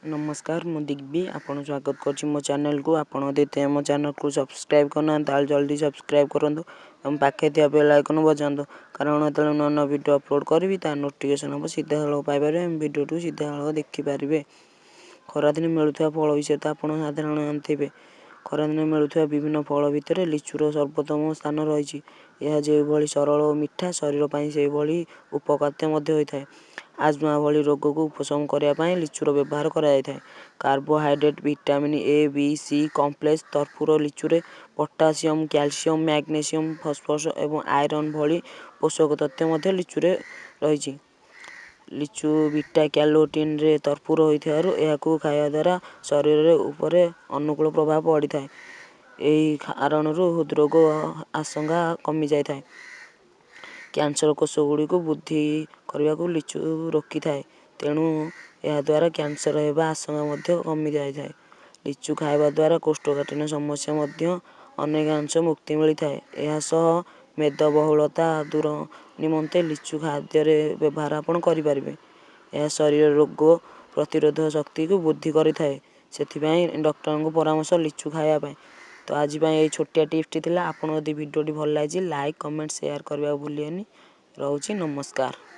ନମସ୍କାର, ମୁଁ ଦିଗ୍ବି, ଆପଣଙ୍କୁ ସ୍ୱାଗତ କରୁଛି ମୋ ଚ୍ୟାନେଲକୁ। ଆପଣ ଯଦି ଆମ ଚ୍ୟାନେଲକୁ ସବସ୍କ୍ରାଇବ୍ କରିନାହାନ୍ତି, ତାହେଲେ ଜଲ୍ଦି ସବସ୍କ୍ରାଇବ୍ କରନ୍ତୁ ଏବଂ ପାଖରେ ଥିବା ବେଲ୍ ଆଇକନ୍ ବଜାନ୍ତୁ, କାରଣ ଯେତେବେଳେ ନୂଆ ନୂଆ ଭିଡ଼ିଓ ଅପଲୋଡ଼ କରିବି, ତା ନୋଟିଫିକେସନ୍ ହେବ, ସିଧାସଳଖ ପାଇପାରିବେ ଏବଂ ଭିଡ଼ିଓଟିକୁ ସିଧାସଳଖ ଦେଖିପାରିବେ। ଖରାଦିନେ ମିଳୁଥିବା ଫଳ ବିଷୟରେ ତ ଆପଣ ସାଧାରଣ ଜାଣିଥିବେ। ଖରାଦିନେ ମିଳୁଥିବା ବିଭିନ୍ନ ଫଳ ଭିତରେ ଲିଚୁର ସର୍ବୋତ୍ତମ ସ୍ଥାନ ରହିଛି। ଏହା ଯେଉଁଭଳି ସରଳ ଓ ମିଠା, ଶରୀର ପାଇଁ ସେହିଭଳି ଉପକାରିତା ମଧ୍ୟ ହୋଇଥାଏ। ଆଜମା ଭଳି ରୋଗକୁ ଉପଶମ କରିବା ପାଇଁ ଲିଚୁର ବ୍ୟବହାର କରାଯାଇଥାଏ। Carbohydrate, vitamin A, B, C complex ଭରପୁର ଲିଚୁରେ ପଟାସିୟମ୍, କ୍ୟାଲସିୟମ୍, ମ୍ୟାଗ୍ନେସିୟମ୍, ଫସଫରସ୍ ଏବଂ ଆଇରନ୍ ଭଳି ପୋଷକ ତତ୍ତ୍ୱ ମଧ୍ୟ ଲିଚୁରେ ରହିଛି। ଲିଚୁ ବିଟା କ୍ୟାରୋଟିନରେ ଭରପୁର ହୋଇଥିବାରୁ ଏହାକୁ ଖାଇବା ଦ୍ୱାରା ଶରୀରରେ ଉପରେ ଅନୁକୂଳ ପ୍ରଭାବ ପଡ଼ିଥାଏ। ଏହି କାରଣରୁ ହୃଦରୋଗ ଆଶଙ୍କା କମିଯାଇଥାଏ। କ୍ୟାନ୍ସର କୋଷ ଗୁଡ଼ିକୁ ବୃଦ୍ଧି କରିବାକୁ ଲିଚୁ ରୋକିଥାଏ, ତେଣୁ ଏହାଦ୍ୱାରା କ୍ୟାନ୍ସର ହେବା ଆଶଙ୍କା ମଧ୍ୟ କମିଯାଇଥାଏ। ଲିଚୁ ଖାଇବା ଦ୍ୱାରା କୋଷ୍ଠକାଠିନ୍ୟ ସମସ୍ୟା ମଧ୍ୟ ଅନେକାଂଶ ମୁକ୍ତି ମିଳିଥାଏ। ଏହା ସହ ମେଦବହୁଳତା ଦୂର ନିମନ୍ତେ ଲିଚୁ ଖାଦ୍ୟରେ ବ୍ୟବହାର ଆପଣ କରିପାରିବେ। ଏହା ଶରୀର ରୋଗ ପ୍ରତିରୋଧକ ଶକ୍ତିକୁ ବୃଦ୍ଧି କରିଥାଏ। ସେଥିପାଇଁ ଡକ୍ଟରଙ୍କ ପରାମର୍ଶ ଲିଚୁ ଖାଇବା ପାଇଁ। ତ ଆଜି ପାଇଁ ଏଇ ଛୋଟିଆ ଟିପ୍ସଟି ଥିଲା। ଆପଣ ଯଦି ଭିଡ଼ିଓଟି ଭଲ ଲାଗିଛି, ଲାଇକ୍, କମେଣ୍ଟ, ସେୟାର କରିବାକୁ ଭୁଲିବେନି। ରହୁଛି, ନମସ୍କାର।